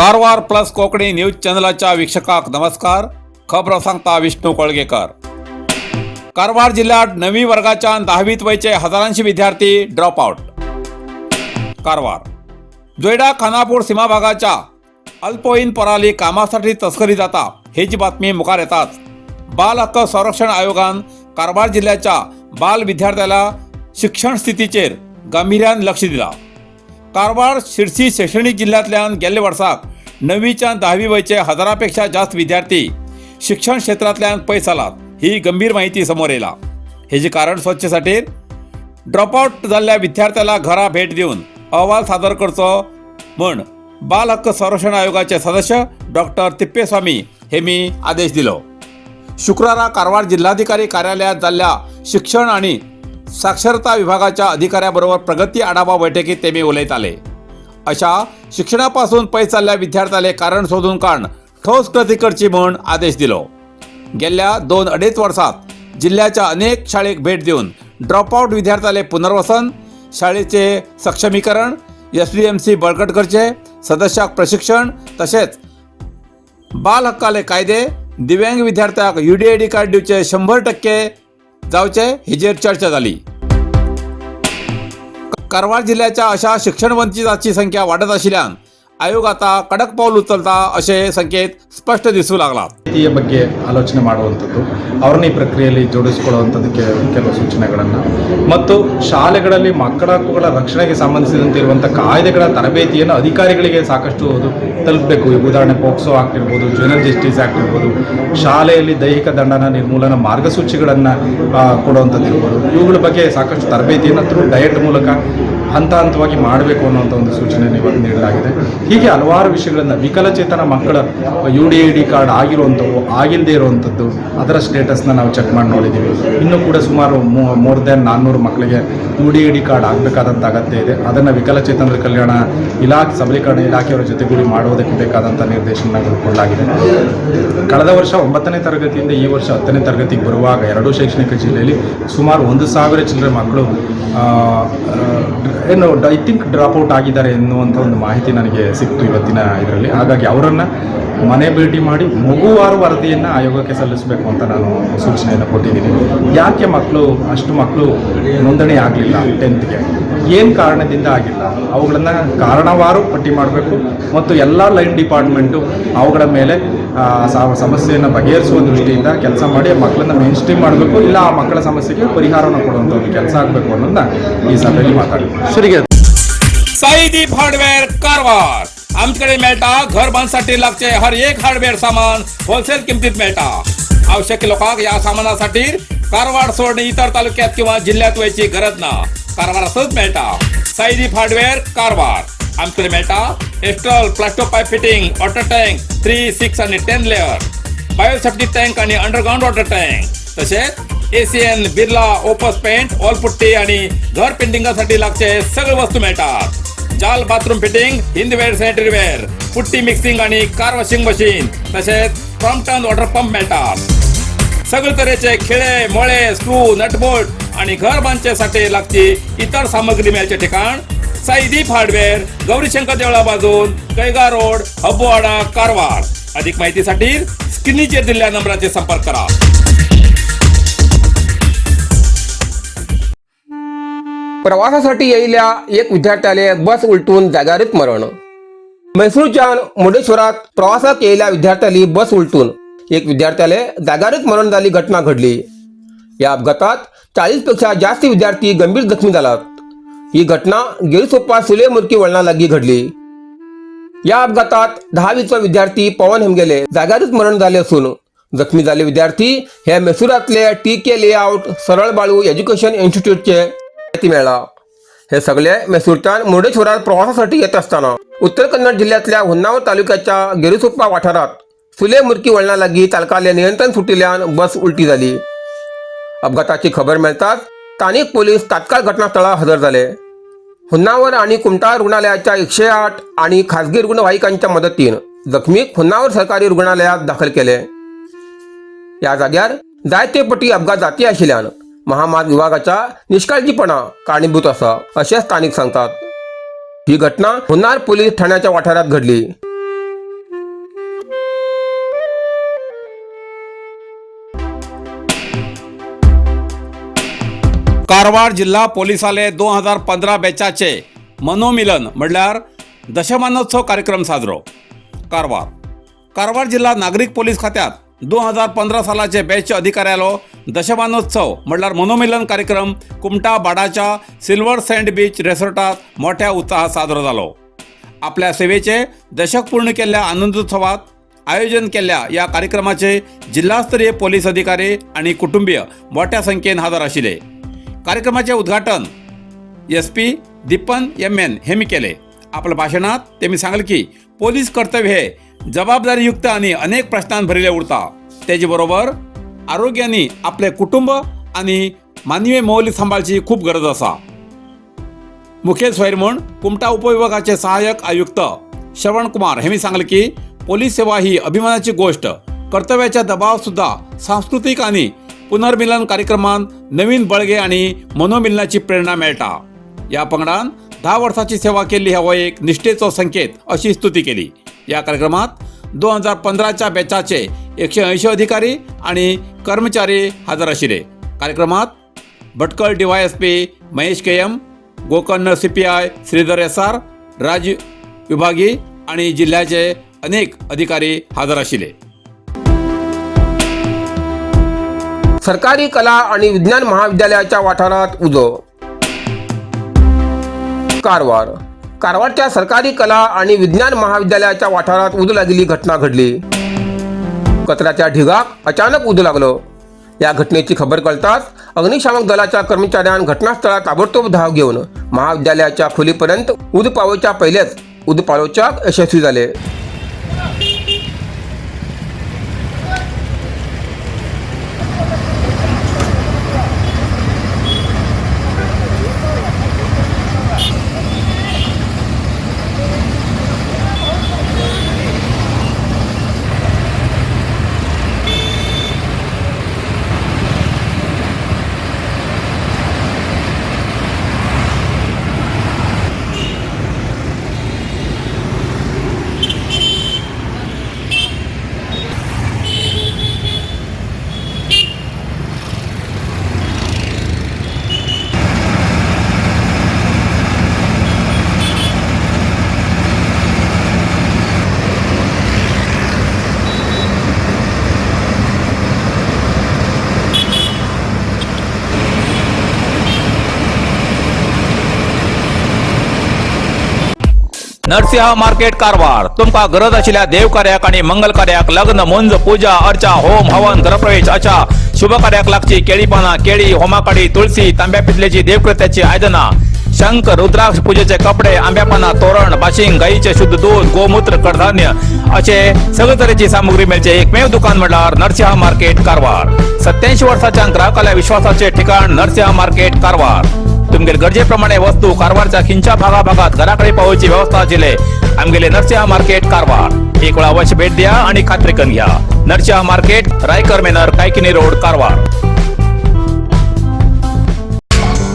Karwar plus Konkani news चॅनलाच्या वीक्षकांक नमस्कार. खबरो सांगता विष्णू कोळगेकर. कारवार जिल्ह्यात नवी वर्गाच्या दहावीत वयचे हजारांशी विद्यार्थी ड्रॉप आउट. कारवार जोयडा खानापूर सीमा भागाच्या अल्पवयीन पोराली कामासाठी तस्करी जाता हेची बातमी मुखार येताच बाल हक्क संरक्षण आयोगान कारवार जिल्ह्याच्या बाल विद्यार्थ्याला शिक्षण स्थितीचेर गांभिर्यान लक्ष दिला. कारवार शिरसी शैक्षणिक जिल्ह्यांतल्यान गेल्ल्या वर्साक णवीच्या धावी वयचे हजारापेक्षा जास्त विद्यार्थी शिक्षण क्षेत्रांतल्यान पयस जालात ही गंभीर माहिती समोर येयला. हेजे कारण सोदचे ड्रॉपआउट जाल्ल्या विद्यार्थ्याला घरा भेट दिवन अहवाल सादर करचो म्हण बाल हक्क संरक्षण आयोगाचे सदस्य डॉक्टर तिप्पेस्वामी हेमी आदेश दिलो. शुक्रारा कारवार जिल्हाधिकारी कार्यालयात जाल्ल्या शिक्षण आणि साक्षरता विभागाच्या अधिकाऱ्याबरोबर प्रगती आढावा बैठकीत तेमी उलयताले. अशा शिक्षणापासून पयस जाल्ल्या विद्यार्थ्याले कारण सोदून काढ ठोस कृती करची म्हूण आदेश दिलो. गेल्या 2-2.5 वर्सात जिल्ह्याच्या अनेक शाळेक भेट दिवन ड्रॉपआउट विद्यार्थ्याले पुनर्वसन, शाळेचे सक्षमीकरण, एसडीएमसी बळकट करचे, सदस्याक प्रशिक्षण, तशेंच बाल हक्काले कायदे, दिव्यांग विद्यार्थ्याक युडीआयडी कार्ड दिवचे 100% जावचे हेजेर चर्चा जाली. कारवार जिल्ह्याच्या अशा शिक्षण वंचिताची संख्या वाडत आशिल्ल्यान आयोग आता कडक पाऊल उचलता असे संकेत स्पष्ट दिसू लागलात. ತರಬೇತಿಯ ಬಗ್ಗೆ ಆಲೋಚನೆ ಮಾಡುವಂಥದ್ದು, ಅವ್ರನ್ನ ಈ ಪ್ರಕ್ರಿಯೆಯಲ್ಲಿ ಜೋಡಿಸ್ಕೊಳ್ಳುವಂಥದ್ದಕ್ಕೆ ಕೆಲವು ಸೂಚನೆಗಳನ್ನು ಮತ್ತು ಶಾಲೆಗಳಲ್ಲಿ ಮಕ್ಕಳ ಹಕ್ಕುಗಳ ರಕ್ಷಣೆಗೆ ಸಂಬಂಧಿಸಿದಂತೆ ಇರುವಂಥ ಕಾಯ್ದೆಗಳ ತರಬೇತಿಯನ್ನು ಅಧಿಕಾರಿಗಳಿಗೆ ಸಾಕಷ್ಟು ಅದು ತಲುಪಬೇಕು. ಈಗ ಉದಾಹರಣೆ ಪೋಕ್ಸೋ ಆಕ್ಟ್ ಇರ್ಬೋದು, ಜುವೆನೈಲ್ ಜಸ್ಟಿಸ್ ಆಕ್ಟ್ ಇರ್ಬೋದು, ಶಾಲೆಯಲ್ಲಿ ದೈಹಿಕ ದಂಡನ ನಿರ್ಮೂಲನ ಮಾರ್ಗಸೂಚಿಗಳನ್ನು ಕೊಡುವಂಥದ್ದು ಇರ್ಬೋದು. ಇವುಗಳ ಬಗ್ಗೆ ಸಾಕಷ್ಟು ತರಬೇತಿಯನ್ನು ಥ್ರೂ ಡಯಟ್ ಮೂಲಕ ಹಂತ ಹಂತವಾಗಿ ಮಾಡಬೇಕು ಅನ್ನುವಂಥ ಒಂದು ಸೂಚನೆಯನ್ನು ಇವತ್ತು ನೀಡಲಾಗಿದೆ. ಹೀಗೆ ಹಲವಾರು ವಿಷಯಗಳನ್ನು, ವಿಕಲಚೇತನ ಮಕ್ಕಳ ಯುಡಿಐಡಿ ಕಾರ್ಡ್ ಆಗಿರುವಂಥವು, ಆಗಿಲ್ಲದೆ ಇರುವಂಥದ್ದು, ಅದರ ಸ್ಟೇಟಸ್ನ ನಾವು ಚೆಕ್ ಮಾಡಿ ನೋಡಿದ್ದೀವಿ. ಇನ್ನೂ ಕೂಡ ಸುಮಾರು ಮೋರ್ ದ್ಯಾನ್ 400 ಮಕ್ಕಳಿಗೆ ಯುಡಿಐಡಿ ಕಾರ್ಡ್ ಆಗಬೇಕಾದಂಥ ಅಗತ್ಯ ಇದೆ. ಅದನ್ನು ವಿಕಲಚೇತನರ ಕಲ್ಯಾಣ ಇಲಾಖೆ, ಸಬಲೀಕರಣ ಇಲಾಖೆಯವರ ಜೊತೆಗೂಡಿ ಮಾಡುವುದಕ್ಕೆ ಬೇಕಾದಂಥ ನಿರ್ದೇಶನಗಳು ಕೊಡಲಾಗಿದೆ. ಕಳೆದ ವರ್ಷ ಒಂಬತ್ತನೇ ತರಗತಿಯಿಂದ ಈ ವರ್ಷ 10ನೇ ತರಗತಿಗೆ ಬರುವಾಗ ಎರಡೂ ಶೈಕ್ಷಣಿಕ ಜಿಲ್ಲೆಯಲ್ಲಿ ಸುಮಾರು 1000 ಚಿಲ್ಲರೆ ಮಕ್ಕಳು ಏನು I think drop out ಆಗಿದ್ದಾರೆ ಎನ್ನುವಂಥ ಒಂದು ಮಾಹಿತಿ ನನಗೆ ಸಿಕ್ತು ಇವತ್ತಿನ ಇದರಲ್ಲಿ. ಹಾಗಾಗಿ ಅವರನ್ನು ಮನೆ ಭೇಟಿ ಮಾಡಿ ಮಗುವಾರು ವರದಿಯನ್ನು ಆಯೋಗಕ್ಕೆ ಸಲ್ಲಿಸಬೇಕು ಅಂತ ನಾನು ಸೂಚನೆಯನ್ನು ಕೊಟ್ಟಿದ್ದೀನಿ. ಯಾಕೆ ಮಕ್ಕಳು, ಅಷ್ಟು ಮಕ್ಕಳು ನೋಂದಣಿ ಆಗಲಿಲ್ಲ 10ತ್ಗೆ, ಏನು ಕಾರಣದಿಂದ ಆಗಿಲ್ಲ, ಅವುಗಳನ್ನು ಕಾರಣವಾರು ಪಟ್ಟಿ ಮಾಡಬೇಕು ಮತ್ತು ಎಲ್ಲ ಲೈನ್ ಡಿಪಾರ್ಟ್ಮೆಂಟು ಅವುಗಳ ಮೇಲೆ ಸಮಸ್ಯೆಯನ್ನು ಬಗೆಹರಿಸುವ ದೃಷ್ಟಿಯಿಂದ ಕೆಲಸ ಮಾಡಿ ಮಕ್ಕಳನ್ನ ಮೇನ್ ಸ್ಟ್ರೀಮ್ ಮಾಡಬೇಕು, ಇಲ್ಲ ಆ ಮಕ್ಕಳ ಸಮಸ್ಯೆಗೆ ಪರಿಹಾರವನ್ನು ಕೊಡುವಂಥ ಒಂದು ಕೆಲಸ ಆಗಬೇಕು ಅನ್ನೋದನ್ನ ಈ ಸಭೆಯಲ್ಲಿ ಮಾತಾಡಿದ್ದೀನಿ. ಸರಿ. साईदीप हार्डवेअर कारवार. आमच्याकडे मेळटा घर बांधसाठी लागचे हर एक हार्डवेअर सामान होलसेल किमतीत मेळटा. आवश्यक लोकांक या सामानासाठी कारवार सोडून इतर तालुक्यात किंवा जिल्ह्यात वयची गरज ना. कारवारातच मेळटा. साईदीप हार्डवेअर कारवार. आमच्याकडे मेळटा Astral Plasto pipe fitting, water tank 3, 6 आणि 10 लेअर, बायोसेफ्टी टँक आणि अंडरग्राऊंड वॉटर टँक, तसेच एसीएन, बिर्ला ओपस पेंट, वॉलपुट्टी आणि घर पेंटिंगासाठी लागचे सगळे वस्तू मिळतात. जाल bathroom fitting, Hindware sanitary ware, putty mixing आणि कार वॉशिंग मशीन, तसेच क्रॉम्प्टन वॉटर पंप मिळतात. सगळे तऱ्हेचे खिळे, मोळे, स्क्रू, नटबोल्ट आणि घर बांधण्यासाठी लागची इतर सामग्री मिळायचे ठिकाण साईदीप हार्डवेअर, गौरीशंकर देवळा बाजून, कैगा रोड, हब्बुवाडा, कारवार. अधिक माहितीसाठी स्क्रीनचेर दिलेल्या नंबराचे संपर्क करा. प्रवासासाठी येयल्या एक विद्यार्थ्याले बस उलटून जाग्यारच मरण. म्हैसूरच्या मुर्डेश्वरात प्रवासाक येयल्या विद्यार्थ्याली बस उलटून एक विद्यार्थ्याले जाग्यारच मरण जाल्ली घटना घडली. या अपघातात 40 पेक्षा जास्त विद्यार्थी गंभीर जखमी जालात. ही घटना गिरसोप्पा सुले मुरकी वळणा लागीं घडली. या अपघातात 10वीचो विद्यार्थी पवन हेमगेले जाग्यारच मरण झाले असून जखमी झाले विद्यार्थी हे मैसुरातले टी के लेआउट सरळ बाळू एज्युकेशन इन्स्टिट्यूटचे माहिती मेळ्ळा. हे सगळे मैसूरच्यान मुर्डेश्वरात प्रवासासाठी येत असताना उत्तर कन्नड जिल्ह्यातल्या होन्नावर तालुक्याच्या गिरिसोप्पा वाठारात सुले मुरकी वळणा लागीं चालकाले नियंत्रण सुटिल्ल्यान बस उलटी जाली. अपघाताची खबर मेळताच स्थानिक पोलीस तात्काळ घटनास्थळार हजर झाले. होन्नावर आणि कुमठा रुग्णालयाच्या 108 आणि खासगी रुग्णवाहिकांच्या मदतीन जखमीक होन्नावर सरकारी रुग्णालयात दाखल केले. या जाग्यार जायते पटी अपघात जाती आशिल्ल्यान महामार्ग विभागाच्या निष्काळजीपणा कारणीभूत आसा अशें स्थानिक सांगतात. ही घटना होन्नावर पोलीस ठाण्याच्या वाठारात घडली. कारवार जिल्हा पोलिसाले 2015 बॅचाचे मनोमिलन म्हणल्यार दशमानोत्सव कार्यक्रम साजरो. कारवार. कारवार जिल्हा नागरीक पोलीस खात्यात 2015 सालाचे बॅचच्या अधिकाऱ्यालो दशमानोत्सव म्हणल्यार मनोमिलन कार्यक्रम कुमटा बाडाच्या सिल्वर सँड बीच रेसॉर्टात मोठ्या उत्साहात साजरो जालो. आपल्या सेवेचे दशक पूर्ण केल्ल्या आनंदोत्सवात आयोजन केल्ल्या या कार्यक्रमाचे जिल्हास्तरीय पोलीस अधिकारी आणि कुटुंबीय मोठ्या संख्येन हजर आशिल्ले. कार्यक्रमाचे उद्घाटन एस.पी. दीपन एम.एन. हेमी केले. आपल्या भाषणात त्यांनी सांगले की पोलीस कर्तव्य हे जबाबदारीयुक्त आणि अनेक प्रश्नांत भरिले उरता. त्याचे बरोबर आरोग्याने आपले कुटुंब आणि मानवीय मौल्य सांभाळची खूप गरज असा. मुखेल सोयर म्हूण कुमटा उपविभागाचे सहाय्यक आयुक्त श्रवण कुमार हेमी सांगले की पोलीस सेवा ही अभिमानाची गोष्ट. कर्तव्याचा दबाव सुद्धा सांस्कृतिक आणि पुनर्मिलन कार्यक्रमान नवीन बळगे आणि मनोमिलनाची प्रेरणा मेळटा. या पंगडान 10 वर्साची सेवा केल्ली हो एक निष्ठेचो संकेत अशी स्तुती केली. या कार्यक्रमात 2015च्या बॅचाचे 180 अधिकारी आणि कर्मचारी हजर आशिल्ले. कार्यक्रमात Bhatkal DYSP Mahesh K M., Gokarna CPI Shridhar S R., राज विभागी आणि जिल्ह्याचे अनेक अधिकारी हजर आशिल्ले. सरकारी कला आणि विज्ञान महाविद्यालयाच्या वाठारात उजो. कारवार. कारवारच्या सरकारी कला आणि विज्ञान महाविद्यालयाच्या वाठारात उजो लागिल्ली घटना घडली. कचऱ्याच्या ढिगाक अचानक उजो लागलो. या घटनेची खबर कळताच अग्निशामक दलाच्या कर्मचाऱ्यां घटनास्थळात ताबडतोब धाव घेऊन महाविद्यालयाच्या खोलीपर्यंत उज पावोवच्या पहिलेच उज पालोवच्याक यशस्वी झाले. नरसिंह मार्केट कारवार. तुमका गरज आशिल्ल्या देवकार्याक आणि मंगल कार्याक, लग्न, मुंज, पूजा अर्चा, होम हवन, गृहप्रवेश अशा शुभ कार्याक लागची केळी पाना, केळी, होमाकाडी, तुळशी, तांब्या पितलेची देवकृत्याची आयदना, शंख, रुद्राक्ष, पूजेचे कपडे, आंब्यापाना तोरण, बाशिंग, गाईचे शुद्ध दूध, गोमूत्र, कडधान्य असे सगळे तरेची सामुग्री मेळचे एकमेव दुकान म्हटल्यार नरसिंह मार्केट कारवार. 87 वर्साच्या ग्राहकाला विश्वासाचे ठिकाण नरसिंह मार्केट कारवार. तुमगेले गरजेप्रमाणे वस्तू कारवारच्या खिंच्या भागाभागात घराकडे पावोवची व्यवस्था आशिल्ले आमगेले नरसिंह मार्केट कारवार. एक वेळा अवश्य भेट द्या आणि खात्री करून घ्या. Narasimha market, Raikar manor, Kaikini road, Karwar.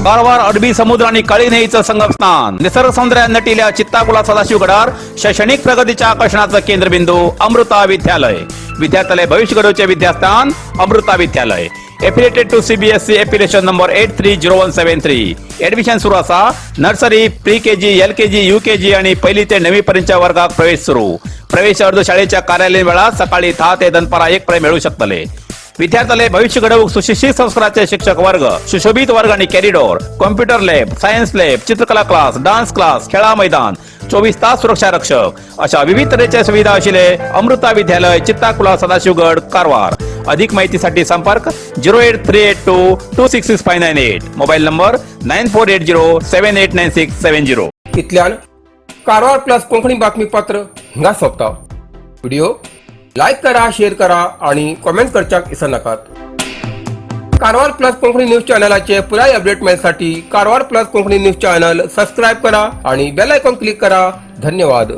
Karwar अरबी समुद्र आणि काळी न्हंयेचं संगम स्थान, निसर्ग सौंदर्यात नटिल्या चित्ताकुला सदाशिवगडार शैक्षणिक प्रगतीच्या आकर्षणाचं केंद्रबिंदू अमृता विद्यालय. विद्यार्थ्यालय भविष्य घडवचे विद्यास्थान अमृता विद्यालय. Affiliated to CBSE, affiliation number 830173. Admission सुरू असा. Nursery, pre KG, LKG, UKG आणि पहिली ते नववी पर्यंतच्या वर्गात प्रवेश सुरू. प्रवेश अर्ज शाळेच्या कार्यालयीन वेळात सकाळी 10 ते दनपारा 1 पर्यंत मिळू शकतले. विद्यार्थ्याले भविष्य घडवूक सुशिक्षित संस्काराचे शिक्षक वर्ग, सुशोभित वर्ग आणि corridor, computer lab, science lab, चित्रकला क्लास, डान्स क्लास, खेळा मैदान, 24 तास सुरक्षा रक्षक अशा विविध तऱ्हेच्या सुविधा असलेले अमृता विद्यालय, चित्ताकुला, सदाशिवगड, कारवार. अधिक माहितीसाठी संपर्क 08382266598, mobile number 9480789670. इतल्यान कारवार प्लस कोंकणी बातमीपत्र हिंगा सोंपता. व्हिडिओ लायक करा, शेअर करा आणि कॉमेंट करच्याक विसरनाकात. कारवार प्लस कोंकणी न्यूज चॅनलाचे पुराय update मेळसाठी Karwar plus Konkani news channel subscribe करा आणि बेल आयकॉन क्लिक करा. धन्यवाद.